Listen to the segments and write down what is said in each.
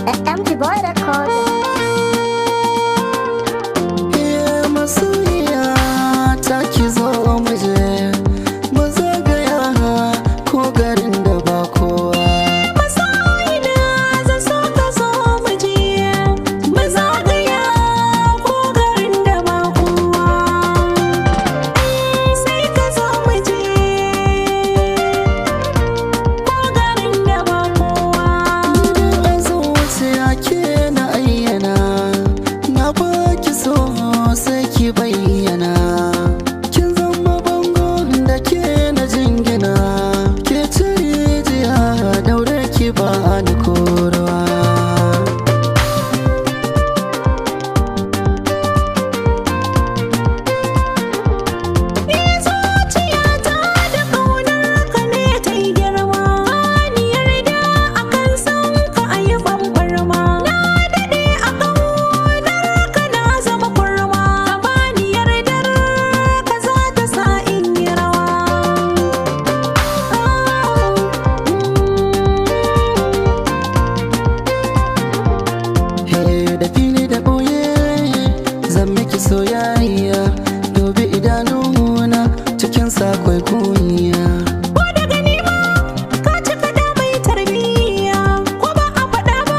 MG Boy Records. Masoyiya ta ki zo mu je mu zagaya ko garin da ba kowa. Masoyina zan so ka zo mu je mu zagaya ko garin da ba kowa. Sai ka zo mu je ko garin da ba kowa. Ni a zuciya ke na ayyana, na baki so sai ki bayyana. Kin zama bango da ke na jingina, ke ci rijiya daure ki ba ni koruwa. Ni zuciyata da ƙaunar ka ne ta yi girma, ni yarda akan san ka a yi bambarma. Na daɗe a ƙaunar ka na zama kurma, ka bani yardar ka za ta sa in yi rawa. He da fili da ɓoye zan miki soyayya, dubi idanuna cikin sakwai kunya. Ko da gani ma ka cika da mai tarbiyya, ko ba a faɗa ba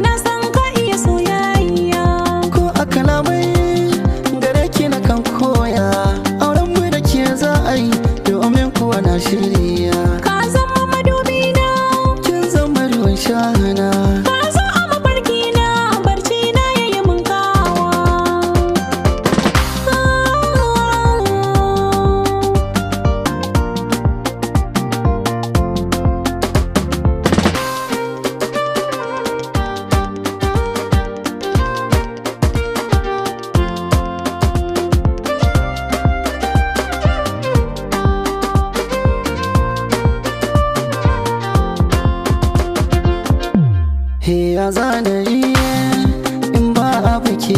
na san ka iya soyayya. Ko a kalamai gare ki na kan koya, auren mu da ke za a yi domin kuwa na shirya. Ka zama madubi na, Kin zama ruwan shana. ka zo a mafarki na, barci na yayi mun kawa. He ya zanayi in ba a biki.